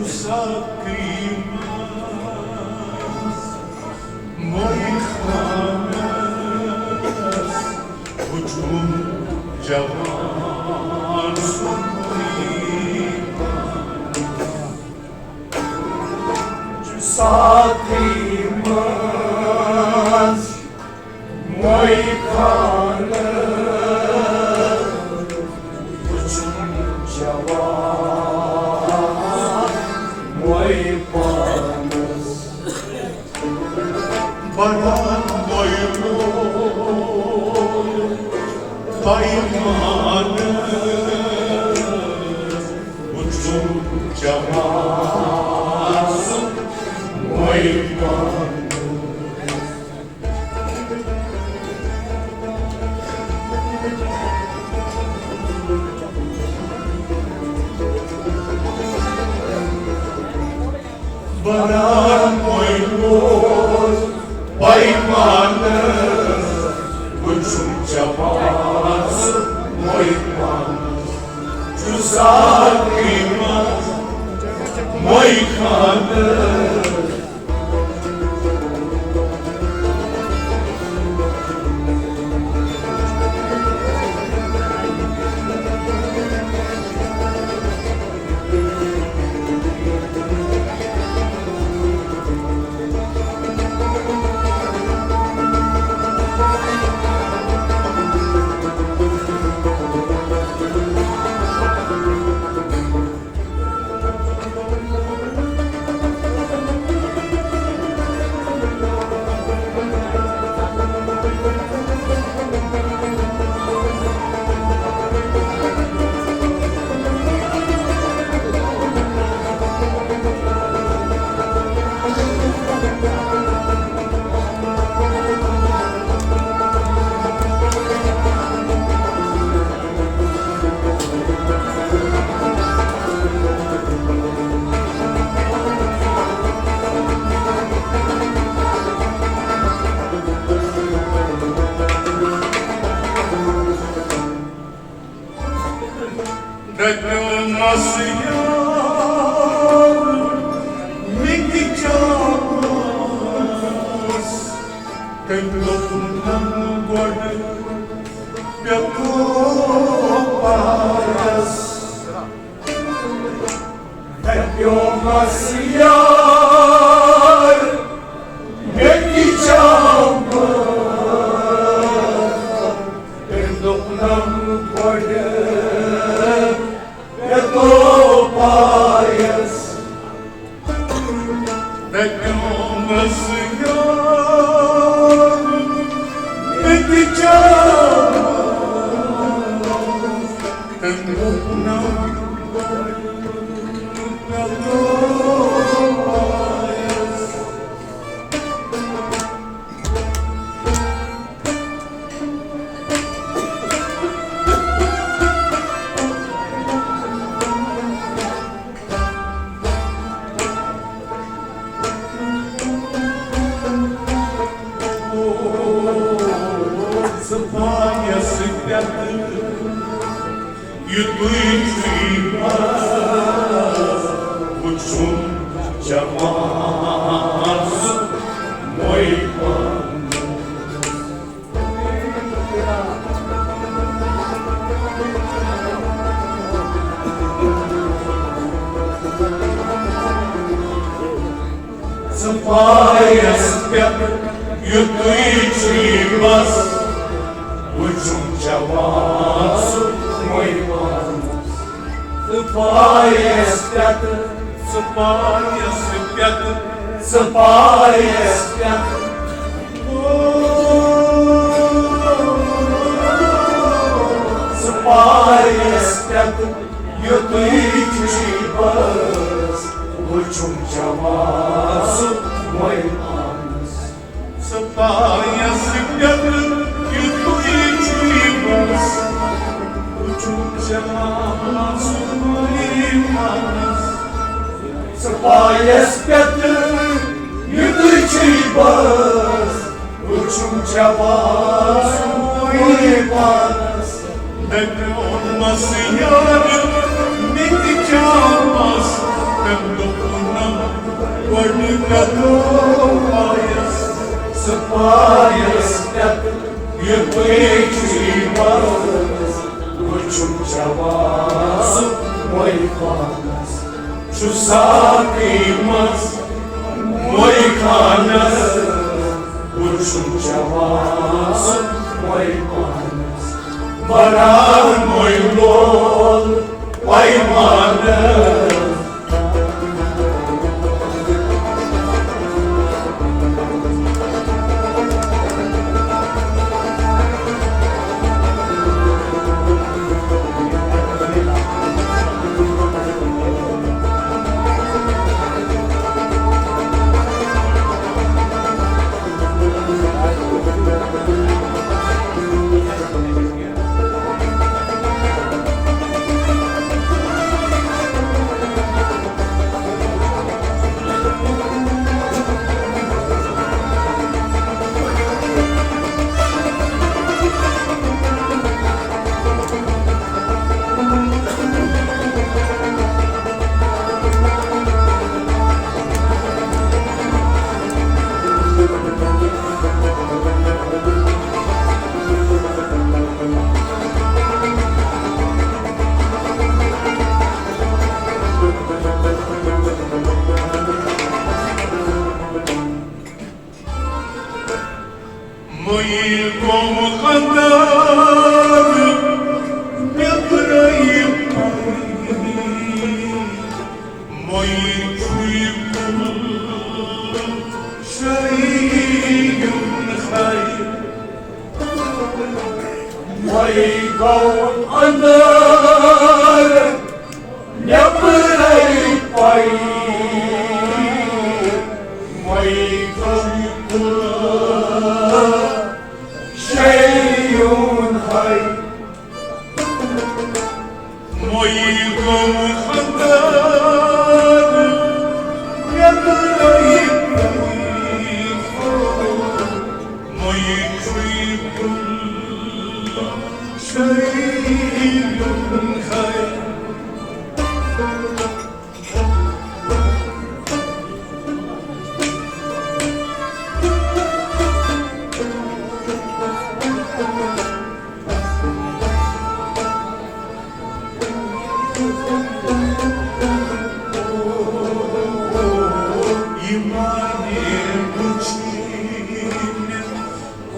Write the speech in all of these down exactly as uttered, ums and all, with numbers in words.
ساقی منٛز مٔے خانس وُچھُم جوان سُنٛد۔ ساقی منٛز مٔے خانس وُچھُم جوان مٔے پانس۔ بڑا مٔے مول پیمانس وُچھُم جوان مٔے پانس۔ بران مٔے مول پیمانس وُچھُم جوان مٔے پانس۔ چھُ ساقی منٛز مٔے خانس۔ دَپیومَس یار، مےٚ تہِ چاوس۔ تٔمۍ دوٚپ نہٕ گۄڈٕ، مےٚ کوٚر پارس۔ دَپیومَس یار، مےٚ تہِ چاوس۔ تٔمۍ دوٚپ نہٕ گۄڈٕ، مےٚ دوٚپ پارس۔ دَپیومَس یار، مےٚ تہِ چاوس۔ تٔمۍ دوٚپ نہٕ گۄڈٕ، مےٚ دوٚپ پارس۔ ژٕ پایس پٮ۪ٹھ یُتُے چھُے بس، وُچھُم جوان سُہ مۄے پانس۔ ژٕ پایس پٮ۪ٹھ یُتُے چھُے بس، وُچھُم جوان سُہ مۄے پانس۔ ژٕ پایس پٮ۪ٹھ، ژٕ پایس پٮ۪ٹھ، ژٕ پایس پٮ۪ٹھ، ژٕ پایس پٮ۪ٹھ یُتُے چھُے بس، وُچھُم جوان سُہ مۄے پانس۔ ژٕ پایس پٮ۪ٹھ یُتُے چھُے بس، وُچھُم جوان سُہ مۄے پانس۔ ژٕ پایس پٮ۪ٹھ یُتُے چھُے بس، وُچھُم جوان سُہ مۄے پانس۔ دَپیومَس یار، مےٚ تہِ چاوس۔ دوٚپُن گۄڈٕنیُک کَتھ پایَس، ژٕ پایَس پٮ۪ٹھ یہِ پٲٹھۍ وَلَس، وٕچھُم چَوان سُہ مٔے پانَس، چھُ ساقی منٛز مٔے خانَس، وٕچھُم چَوان سُہ مٔے پانَس، بَران مٔے لول پیمانَس۔ مٔیی گوٚو خنٛدان نیٚبرَے پَرِ۔ مٔیی چھُے کُل شٲہی یُن خیر۔ مٔیی گوٚو اندر نیبرے پائی، وئی گوٚو شیون ہے۔ وئی گوٚو خطر نیبرے پائی، وئی چھُے شیون ہے۔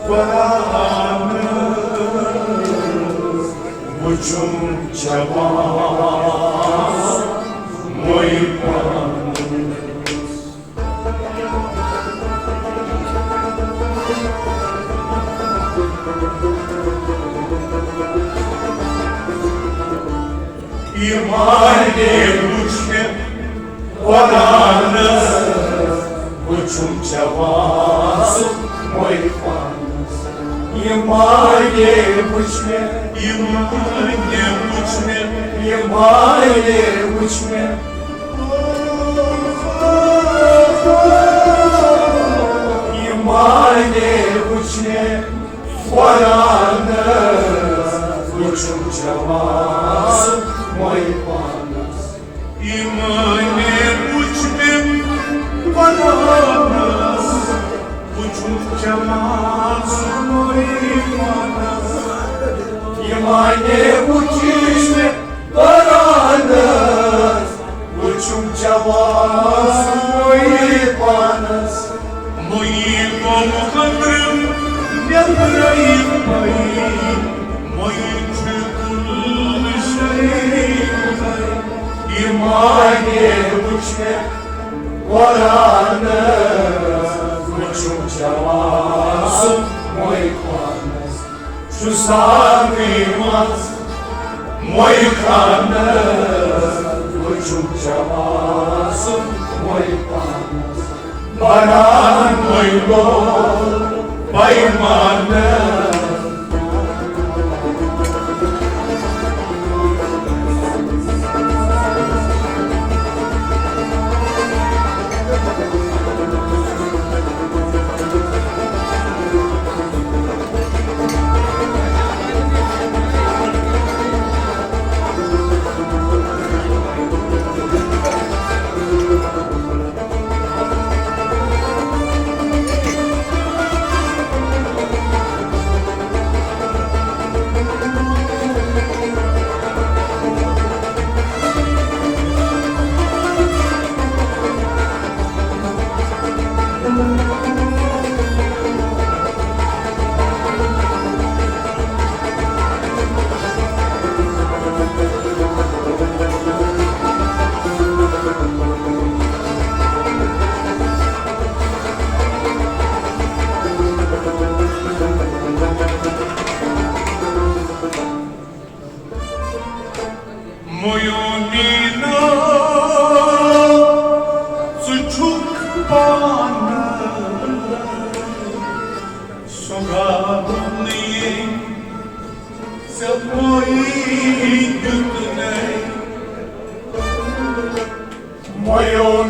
قرآن وچھُم چوان وۄنۍ پانہٕ۔ ایمانے وچھ مےٚ قرآنس، وچھُم چوان سُہ وۄنۍ پانہٕ۔ ایمانے وچھ مےٚ، ایمانے وچھ مےٚ، ایمانے وچھ مےٚ، ایمانے وچھ مےٚ قرآنس، وچھُم چوان سُہ وۄنۍ پانہٕ۔ ایمانے وچھ مےٚ قرآنس، وچھُم چوان سُہ وۄنۍ پانہٕ۔ ایمانے وچھ مےٚ قرآنس، وچھُم چوان سُہ وۄنۍ پانہٕ۔ مٔیی گوٚو خطر نیبرے پائی، مٔیی چھُ کُل شیون ہے۔ ایمانے وچھ مےٚ قرآنس، وچھُم چوان سُہ وۄنۍ پانہٕ۔ چھُ ساقی منٛز مۄے خانس، وچھُم چوان سُہ وۄنۍ پانہٕ۔ بنان وۄنۍ گوٚو پیمانہٕ۔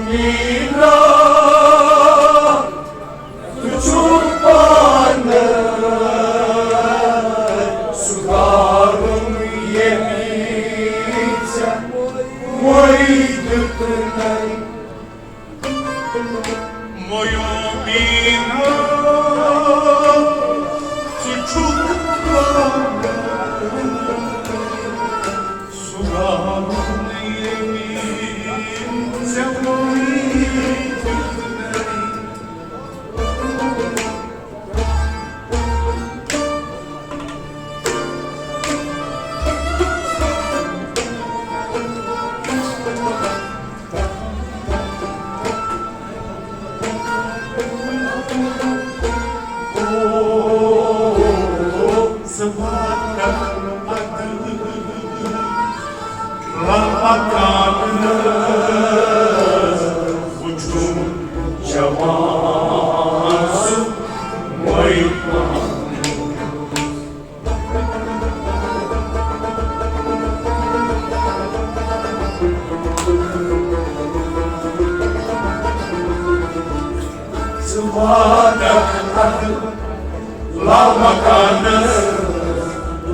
میٖنا، ژٕ چھُکھ پانہٕ سُہ گارُن ییٚمۍ ژےٚ مۄے دیُتنَے۔ مۄیو میٖنا، ژٕ چھُکھ پانہٕ سُہ گارُن ییٚمۍ ژےٚ مۄے دیُتنَے۔ ژٕ واتکھ اتھ لامکانس،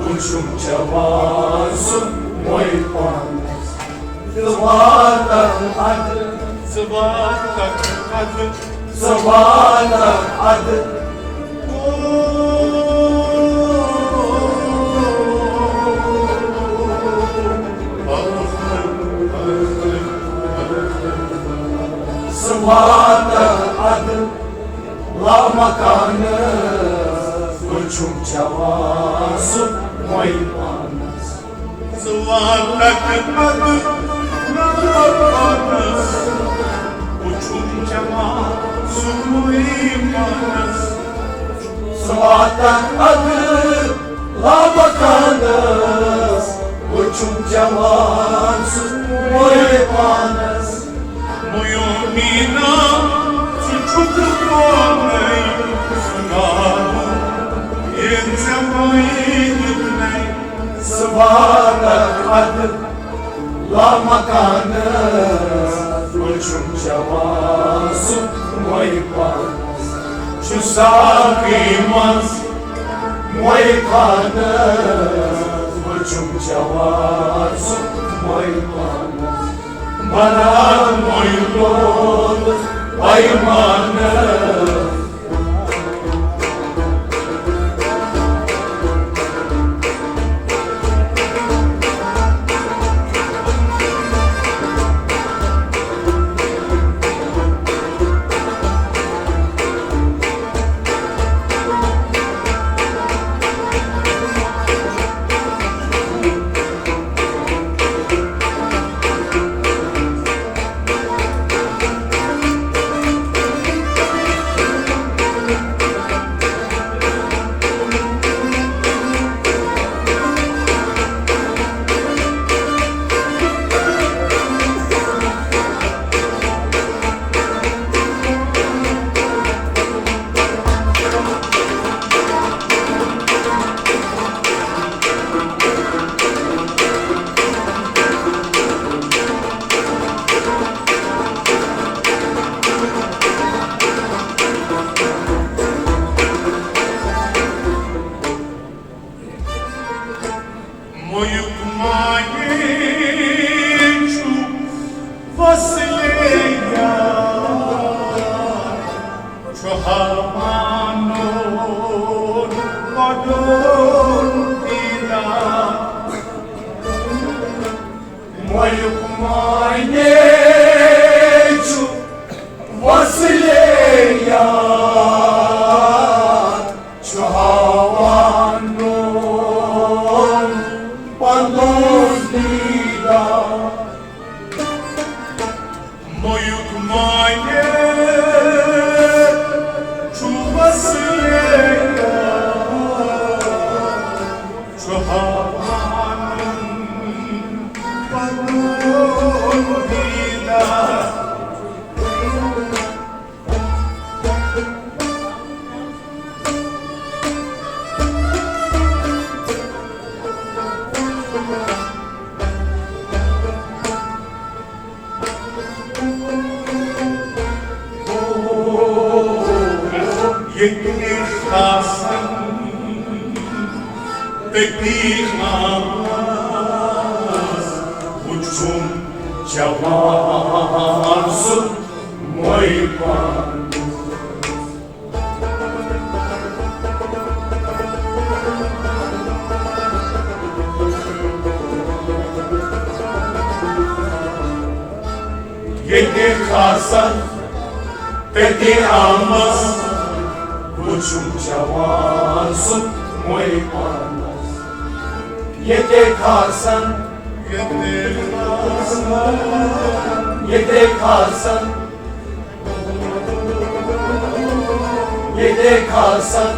وُچھُم جوان سُہ مۄے پانس۔ ژٕ واتکھ اتھ، ژٕ واتکھ اتھ، ژٕ واتکھ اتھ۔ ژٕ واتکھ اتھ لامکانس، وُچھُم جوان سُہ مۄے پانس۔ ژٕ واتکھ اتھ لامکانس، وُچھُم جوان سُہ مۄے پانس۔ ژٕ واتکھ اتھ لامکانس، وُچھُم جوان سُہ مۄے پانس۔ مۄیو میٖنا، ژٕ چھُکھ پانے سُہ گارُن ییٚمۍ ژےٚ مۄے دیُتنَے۔ ژٕ واتکھ اتھ لامکانس، وُچھُم جوان سُہ مۄے پانس۔ چھُ ساقی منٛز مۄے پانس، وُچھُم جوان سُہ مۄے پانس۔ بناو مۄے لوگ پیمانس۔ مۄیُک معنی چھُ وصلے یار، چھُ ہاوان نوٗر پنُن دیٖدار۔ مۄیُک معنی چھُ وصلے یار، چھُ ہاوان نوٗر پنُن دیٖدار۔ مۄیُک معنی چھُ وصلے یار، چھُ ہاوان پنُن دیٖدار۔ ییٚتہِ آسن تٔتی آمٕژ وٕچھُم جوان سُہ موے پانہٕ۔ ییٚتہِ کھسن تٔتی آمٕژ وٕچھُم جوان سُہ موے پانس۔ ییٚتہِ کھسن، ییٚتہِ کھسن، ییٚتہِ کھسن، ییٚتہِ کھسن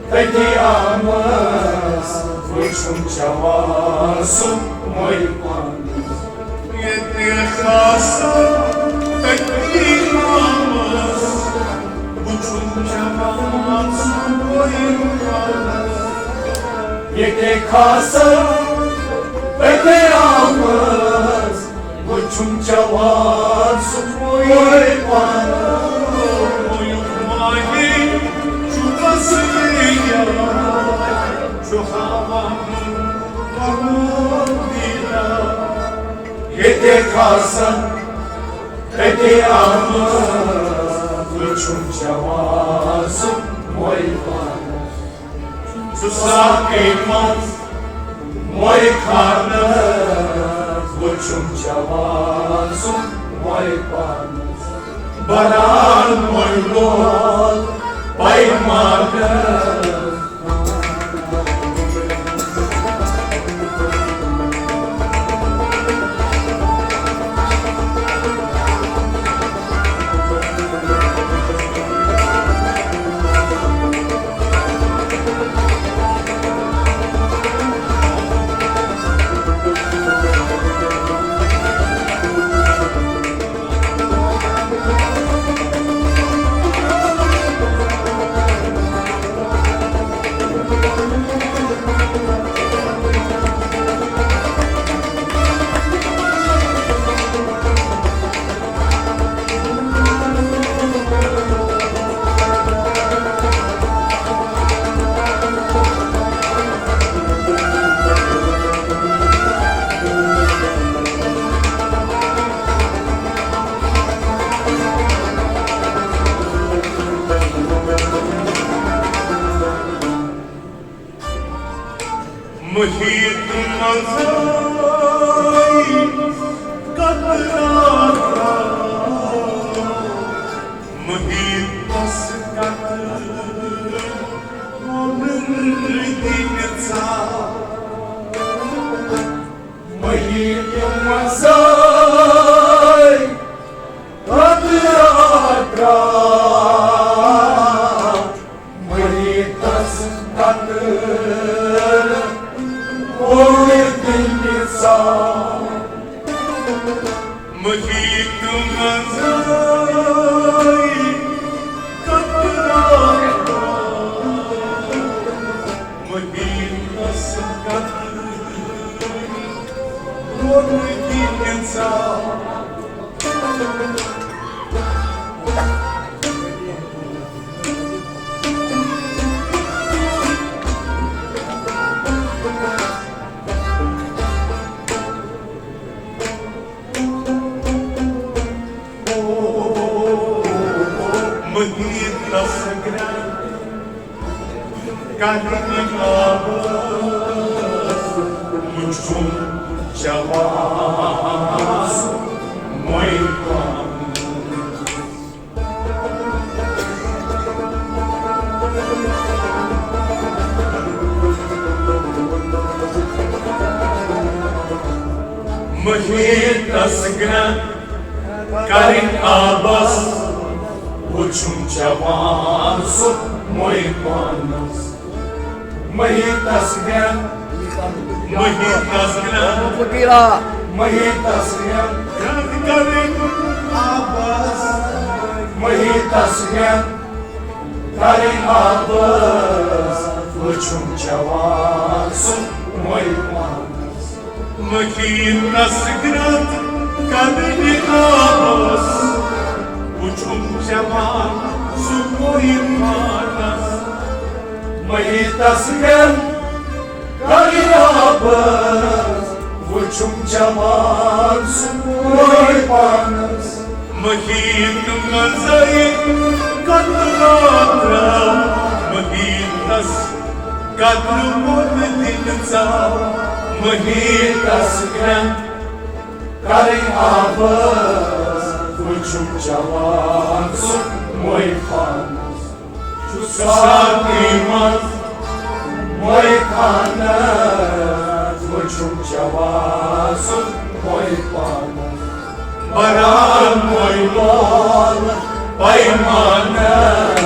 تٔتی آمٕژ وٕچھُم جوان سُہ موے پانس۔ ییٚتہِ کھسن تٔتی آمٕژ وٕچھُم جوان سُہ موے پانس۔ ییٚتہِ کھسن تٔتی آمٕژ وٕچھُم جوان سُہ موے پانس۔ مویُک ماہی چھُ تسلی چھُ ہاوان۔ ییٚتہِ کھسن تٔتی آمٕژ وٕچھُم جوان سُہ موے پانس۔ سُہ ساقی منٛز موے خانس وٕچھُم جوان سُہ موے پانس۔ بران موے لول پیمانس۔ محیط منٛز آیہِ قطرٕ، محیطس قطرٕ ووٚنُن دِنہٕ ژاو۔ محیط منٛز آیہِ قطرٕ، محیطس قطرٕ ووٚنُن دِنہٕ ژاو۔ محیط منٛز آیہِ قطرٕ، محیطس قطرٕ ووٚنُن دِنہٕ ژاو۔ محیطس گرٛنٛد کرنہِ آواز وُچھُم جوان موے پانس۔ محیطس گرٛنٛد کرٕنۍ آبس وُچھُم جوان سُہ موے پانس۔ محیطس گرٛنٛد، محیطس گرٛنٛد، فقیرا۔ محیطس گرٛنٛد، گرٛنٛد کرٕنۍ آبس۔ محیطس گرٛنٛد کرٕنۍ آبس وُچھُم جوان سُہ موے پانس۔ محیطس گرٛنٛد کرٕنۍ آبس وُچھُم جوان سُہ موے تس گرن کرِ آبس، وٕچھُم جوان سُہ وٲے پانس۔ محیط منٛزے قطرٕ ترٛاو، محیطس قطرٕ ووٚن دِل ژاو۔ محیطس گرن کرِ آبس، وٕچھُم جوان سُہ وٲے پانس۔ چھُ ساقی منٛز مٔے خانس، وٕچھُم جوان سُہ مٔے پانس۔ بران مٔے لول پیمانس۔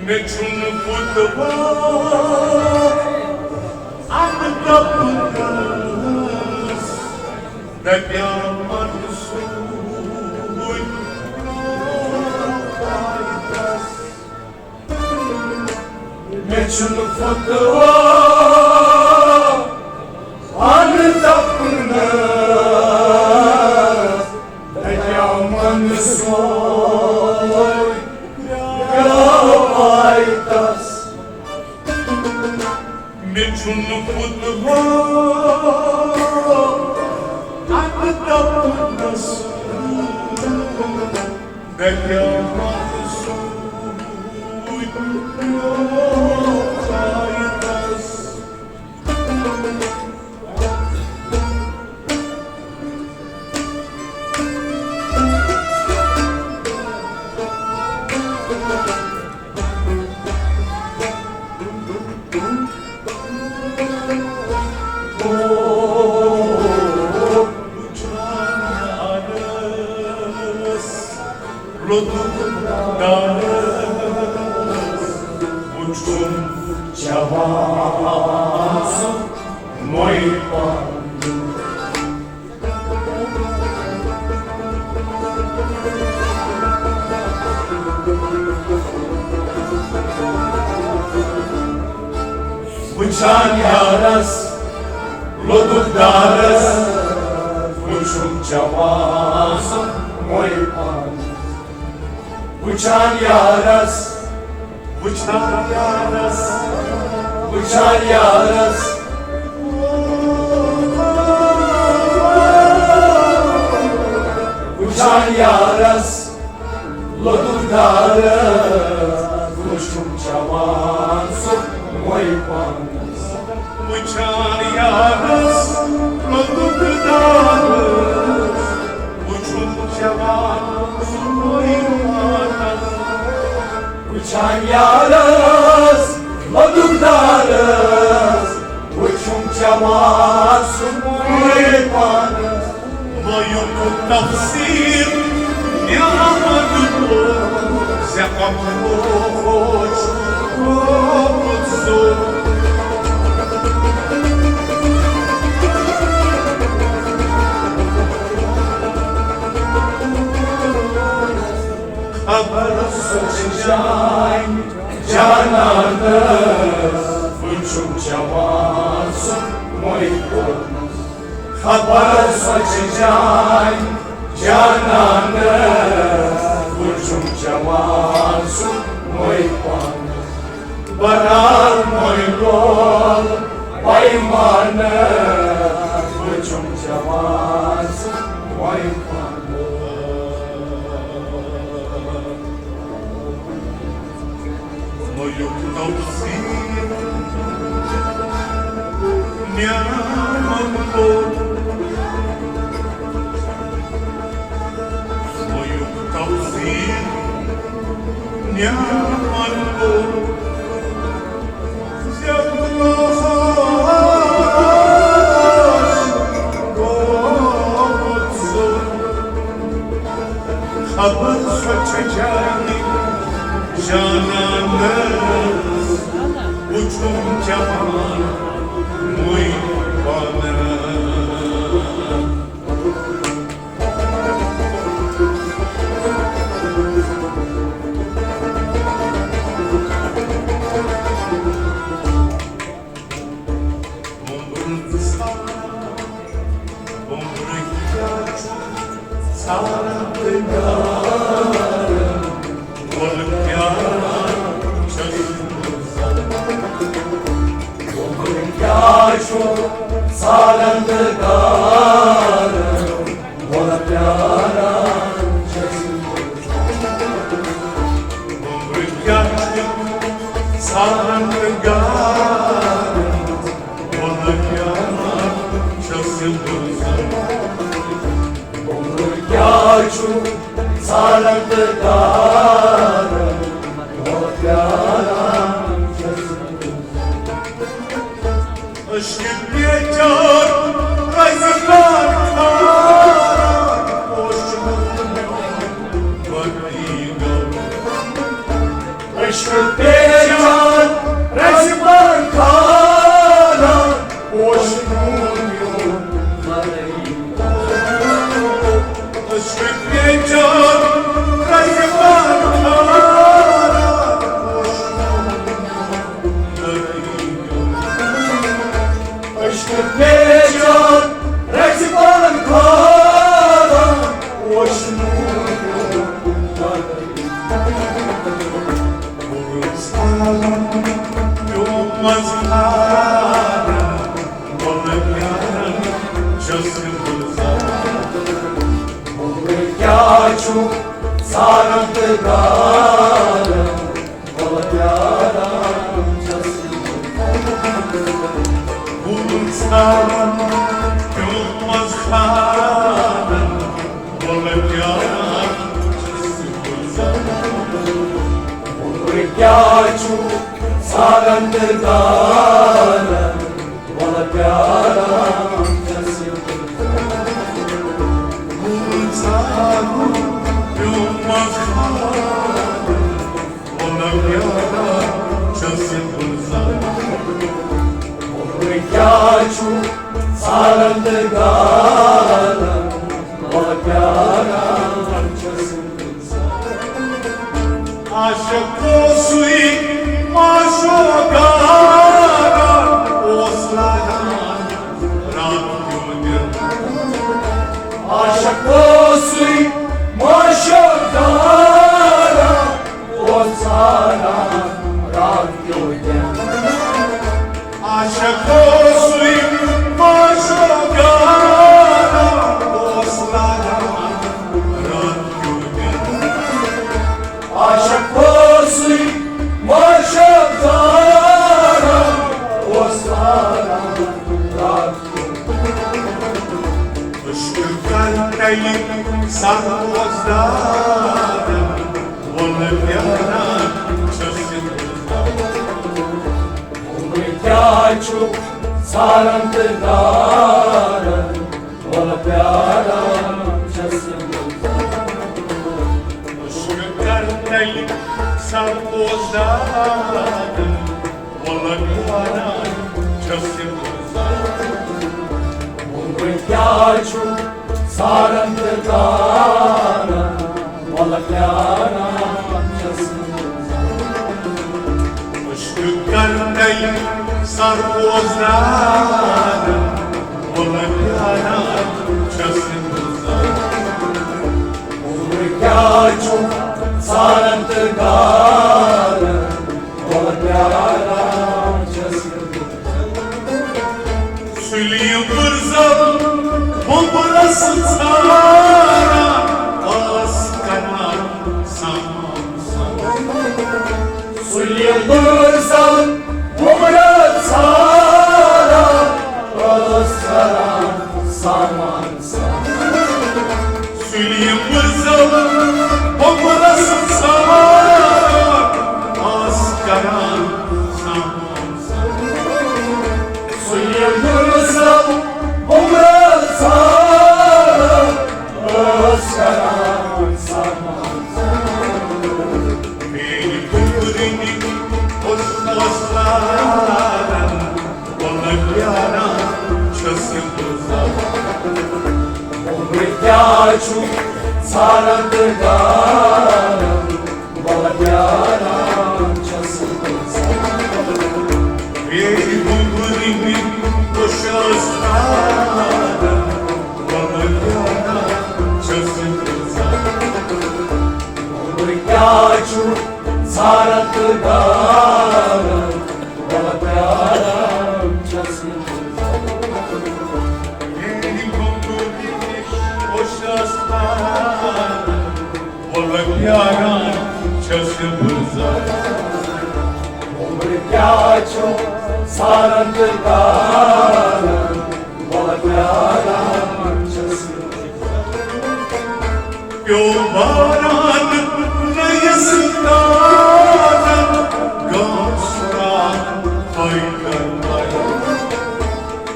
مےٚ چھُنہٕ بُدوار اَنہٕ دَپنَس، دَپیٛاو منصوٗر۔ مےٚ چھُنہٕ بُدوار اَنہٕ دَپنَس، دَپیٛاو منصوٗر۔ پیٛاو آیتَس۔ مےٚ چھُنہٕ بُدوار اَنہٕ دَپنَس، دَپیٛاو منصوٗر۔ پیٛاو آیتَس۔ لطف دارس وٕچھُم جوان سُہ مۄے پانہٕ۔ وٕچھان یارس لطف دارس، وٕچھُم جوان سُہ مۄے پانہٕ۔ وٕچھان یارس، وٕچھان یارس، وٕچھان یارس، وٕچھان یارس، لطف دارس، وٕچھُم جوان سُہ مۄے پانہٕ۔ وٕچھان یارس لطف دارس، وٕچھُن جوان سُہ مۄے پانس۔ وٕچھان یارس لطف دارس، وٕچھُن جوان سُہ مۄے پانس۔ وۄنۍ یُک تفسیر نعمت کو، ژےٚ کم کو خوش گوٚمُت سُہ۔ خبر سۄ چھِ جاے جانانس، وٕچھُم جوان سُہ مۄے پانس۔ خبر سۄ چھِ جاے جانانس، وٕچھُم جوان سُہ مۄے پانس۔ بران مۄے لول پیمانس، وٕچھُم جوان سُہ مۄے پانس۔ یُک توسیٖع نعمت کوٚر، وۄنۍ یُک توسیٖع نعمت کوٚر، زیادٕ گوٚمُت سُہ۔ خبر سۄ چھےٚ جانٕے جانانس وُچھُن جوان وُنۍ پانس۔ وُمبرٕ ژھانٛڈان، وُمبرٕ کیٛاہ چھُ ژھانٛڈان تہٕ گاران؟ وَلہٕ پیاران چھَس بہٕ زَن۔ وُمبرٕ کیٛاہ چھُ ژھانٛڈان تہٕ گاران؟ وَلہٕ پیاران چھَس بہٕ زَن۔ وُمبرٕ کیٛاہ چھُ ژھانٛڈان تہٕ گاران؟ وَلہٕ پیاران چھَس بہٕ زَن۔ وُمبرٕ کیٛاہ چھُ ژھانٛڈان تہٕ گاران؟ وَلہٕ پیاران چھَس بہٕ زَن۔ عشقہٕ پیچان رَزِ کار کھاران، اوس میون وَردی غم۔ عشقہٕ پیچان رَزِ کار کھاران، اوس میون وَردی غم۔ عشقہٕ پیچان رَزِ کار کھاران، اوس میون وَردی غم۔ عشقہٕ پیچان رَزِ کار کھاران، اوس میون وَردی غم۔ کیٛاہ چھُ ژھانٛڈان تہٕ گاران؟ وَلہٕ پیاران چھَس بہٕ۔ وُمبرٕ ژھانٛڈان، پیوٗنٛت منٛز کھاران، وَلہٕ پیاران چھَس بہٕ زَن۔ وُمبرٕ کیٛاہ چھُ ژھانٛڈان تہٕ گاران؟ وَلہٕ پیاران چھَس بہٕ۔ وُمبرٕ ژھانٛڈان، پیوٗنٛت منٛز کھاران، وَلہٕ پیاران چھَس بہٕ زَن۔ وُمبرٕ کیٛاہ چھُ ژھانٛڈان تہٕ گاران؟ وَلہٕ پیاران چھَس بہٕ زَن۔ عاشق اوسُے معشوق گاران، اوس لاگان رات کیُتھ دِن۔ عاشق اوسُے معشوق گاران، اوس ژھانٛڈان رات کیُتھ دِن۔ عاشق اوسُے معشوق گاران، اوس لاگان رات کیُتھ دِن۔ عاشق اوسُے معشوق گاران، اوس لاگان رات کیُتھ دِن۔ عشقہٕ کَر تَلہِ سَر اوس داران، وَلہٕ پیاران چھَس بہٕ۔ وُمبرٕ کیٛاہ چھُ ژھانٛڈان تہٕ گاران؟ وَلہٕ پیاران چھَس بہٕ۔ عشقہٕ کَر تَلہِ سَر اوس داران، وَلہٕ پیاران چھَس بہٕ۔ وُمبرٕ کیٛاہ چھُ ژھانٛڈان تہٕ گاران؟ وَلہٕ پیاران چھَس بہٕ۔ عشقہٕ کَر تَلہِ سَر اوس داران، وَلہٕ پیاران چھَس بہٕ۔ وُمبرٕ کیٛاہ چھُ ژھانٛڈان تہٕ گاران؟ وَلہٕ پیاران چھَس بہٕ۔ سُلہِ بُرزَل وُمبرَس ژھانٛڈان، ٲس کَران سام سام۔ سُلہِ بُر چھُ ژھاران تہٕ گاران، وَلہٕ پیاران چھَس بہٕ ژٕ۔ بیٚیہِ وُمبرِ ہٕنٛدۍ پوشاس تاران، وَلہٕ پیاران چھَس بہٕ ژٕ۔ وُمبرِ کیٛاہ چھُ ژھاران تہٕ گاران، وَلہٕ پیاران چھَس بہٕ ژٕ۔ بیٚیہِ وُمبرِ ہٕنٛدۍ پوشاس تاران، وَلہٕ پیاران چھَس بہٕ ژٕ۔ وُمبرِ کیٛاہ چھُ ژھاران تہٕ گاران، وَلہٕ پیاران چھَس بہٕ ژٕ۔ پیوٚو باران نٔیِس تارن، گام سُران پھٲلۍ کر۔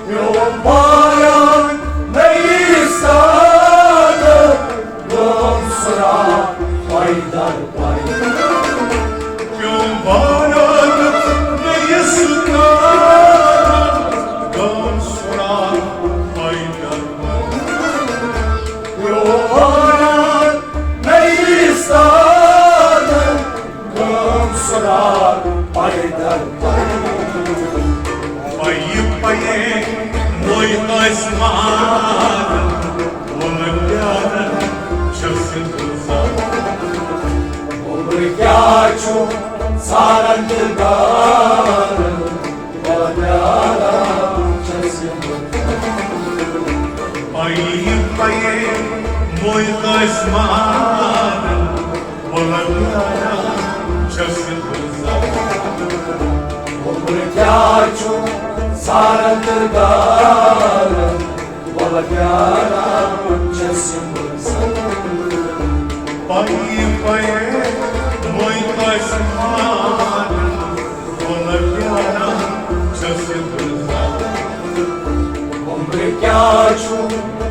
پیوٚو باران نٔیِس تارن، گام سُران پھٲلۍ کر۔ پیوٚو باران نٔیِس تارن، گام سُران پھٲلۍ کر۔ پیوٚو باران نٔیِس تارن، گام سُران پھٲلۍ کر۔ پَیہِ پَیہِ موے آسمان، ووٚنُن پیاران چھَس بہٕ ژٕ۔ وُمبرِ کیٛاہ چھُ ژھاران تہٕ گاران، وَلہٕ پیاران چھَس بہٕ ژٕ۔ پَیہِ پَیہِ موے آسمان، وَلہٕ پیاران چھَس بہٕ ژٕ۔ وُمبرِ کیٛاہ چھُ ژھاران تہٕ گاران، وَلہٕ پیاران چھَس بہٕ ژٕ۔ پَیہِ پَیہِ موے آسمان، وَلہٕ پیاران چھَس بہٕ ژٕ۔ وُمبرِ کیٛاہ چھُ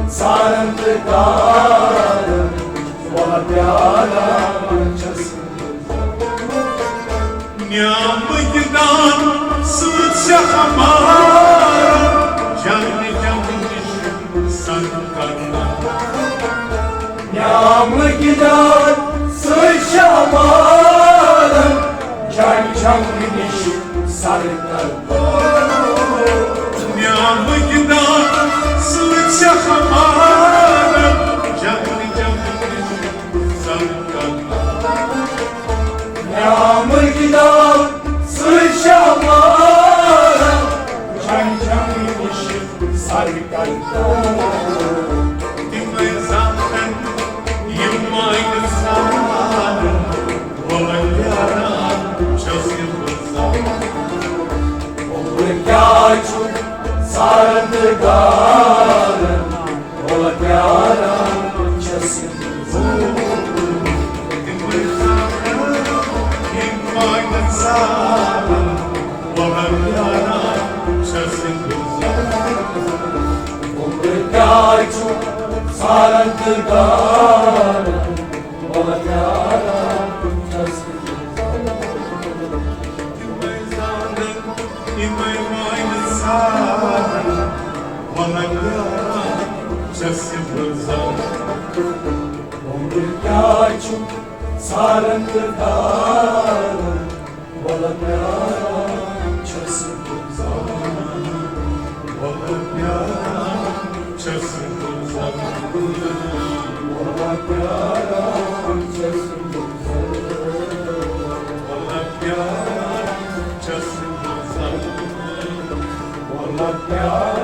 ژھاران تہٕ گاران، وَلہٕ پیاران چھَس۔ نیامٕکۍ دان سۭتۍ چھِ ہمارا جنگ جنگ نِش سر کران۔ نیامٕکۍ دان سۭتۍ چھِ ہمارا جنگ جنگ نِش سر کران۔ نیامٕکۍ دان سۭتۍ چھِ ہمارا جنگ جنگ نِش سر کران۔ نیامٕکۍ دان سۭتۍ چھِ ہمارا جنگ جنگ نِش سر کران۔ تِمے زنگ یِم مانہِ سارن، وۄنۍ پیاران چھَس یہِ بہٕ زنگ۔ عمر کیٛاہ چھُ سارن تہٕ گارن، وۄنۍ پیاران چھَس یہِ بہٕ زنگ۔ تِمے زنگ یِم مانہِ سارن، وۄنۍ پیاران چھَس یہِ بہٕ زنگ۔ عمر کیٛاہ چھُ سارن تہٕ گارن، وۄنۍ پیاران چھَس۔ تِمے زانن، تِمے مانہِ سارن، وۄنۍ پیاران چھَس بہٕ زنگ۔ عمر کیٛاہ چھُ سارن تہٕ گارن، وۄلہٕ پیاران چھَس بہٕ زنگ۔ وۄلہٕ پیاران چھَس بہٕ زنگ۔ وۄلہٕ پیاران چھَس بہٕ زنگ۔ وۄلہٕ پیاران چھَس بہٕ زنگ۔ وۄلہٕ پیاران